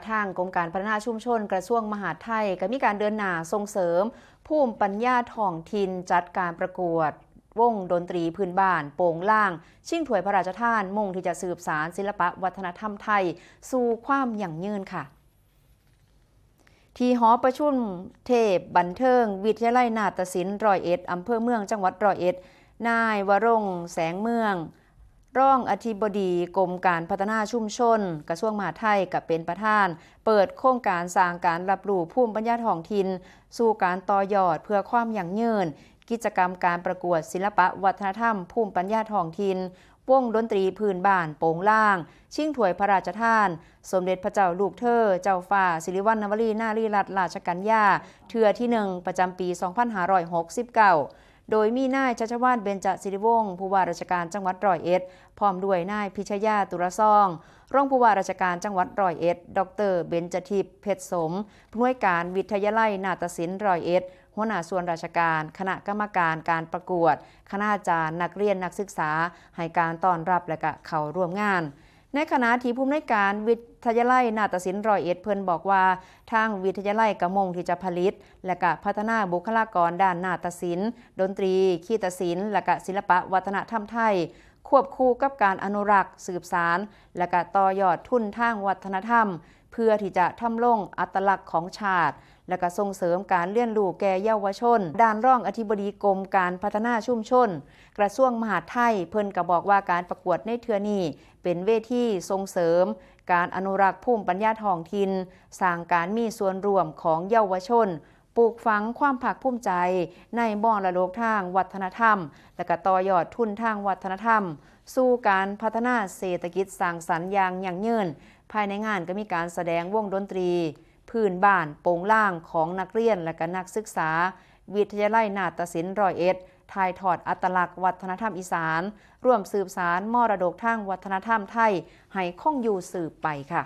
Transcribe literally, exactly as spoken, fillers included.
ทางกรมการพัฒนาชุมชนกระทรวงมหาดไทยก็มีการเดินหน้าส่งเสริมภูมิปัญญาท้องถิ่น จัดการประกวดวงดนตรีพื้นบ้านโปงลาง ชิงถ้วยพระราชทาน มุ่งที่จะสืบสานศิลปะวัฒนธรรมไทยสู่ความยั่งยืนค่ะ ที่หอประชุมเทพบันเทิงวิทยาลัยนาฏศิลป์ร้อยเอ็ด อำเภอเมืองจังหวัดร้อยเอ็ด นายวรงค์ แสงเมือง รองอธิบดีกรมการพัฒนาชุมชน กระทรวงมหาดไทยก็เป็นประธาน เปิดโครงการสร้างการรับรู้ภูมิปัญญาท้องถิ่น สู่การต่อยอดเพื่อความยั่งยืน กิจกรรมการประกวดศิลปะวัฒนธรรมภูมิปัญญาท้องถิ่น วงดนตรีพื้นบ้านโปงลาง ชิงถ้วยพระราชทาน สมเด็จพระเจ้าลูกเธอ เจ้าฟ้าสิริวัณณวรีนารีรัตนราชกัญญา เทื่อที่หนึ่งประจำปี สองพันห้าร้อยหกสิบเก้า โดยมีนายชัชวาล เบญจสิริวงศ์ ผู้ว่าราชการจังหวัดร้อยเอ็ด พร้อมด้วยนายพิชยา ตุรซอง รองผู้ว่าราชการจังหวัดร้อยเอ็ด ดอกเตอร์ เบญจทิพย์ เพชรสม ผู้อำนวยการวิทยาลัยนาฏศิลป์ร้อยเอ็ด หัวหน้าส่วนราชการ คณะกรรมการการประกวด คณาจารย์ นักเรียน นักศึกษา ให้การต้อนรับและก็เข้าร่วมงาน ในขณะที่ผู้อำนวยการวิทยาลัยนาฏศิลป์ร้อยเอ็ด เพิ่นบอกว่า ทางวิทยาลัยก็มุ่งที่จะผลิต และก็พัฒนาบุคลากรด้านนาฏศิลป์ ดนตรี คีตศิลป์ และก็ศิลปะวัฒนธรรมไทย ควบคู่กับการอนุรักษ์ สืบสาน และก็ต่อยอดทุนทางวัฒนธรรม เพื่อที่จะทำลงอัตลักษณ์ของชาติ และก็ส่งเสริมการเรียนรู้แก่เยาวชน ด้านรองอธิบดีกรมการพัฒนาชุมชน กระทรวงมหาดไทย เพิ่นก็บอกว่าการประกวดในเทื่อนี้เป็นเวทีส่งเสริมการอนุรักษ์ภูมิปัญญาท้องถิ่น สร้างการมีส่วนร่วมของเยาวชน ปลูกฝังความภาคภูมิใจในมรดกทางวัฒนธรรม และก็ต่อยอดทุนทางวัฒนธรรม สู่การพัฒนาเศรษฐกิจสร้างสรรค์อย่างยั่งยืน ภายในงานก็มีการแสดงวงดนตรีพื้นบ้านโปงลางของนักเรียนและก็นักศึกษา วิทยาลัยนาฏศิลป์ร้อยเอ็ด ถ่ายทอดอัตลักษณ์วัฒนธรรมอีสาน ร่วมสืบสานมรดกทางวัฒนธรรมไทยให้คงอยู่สืบไปค่ะ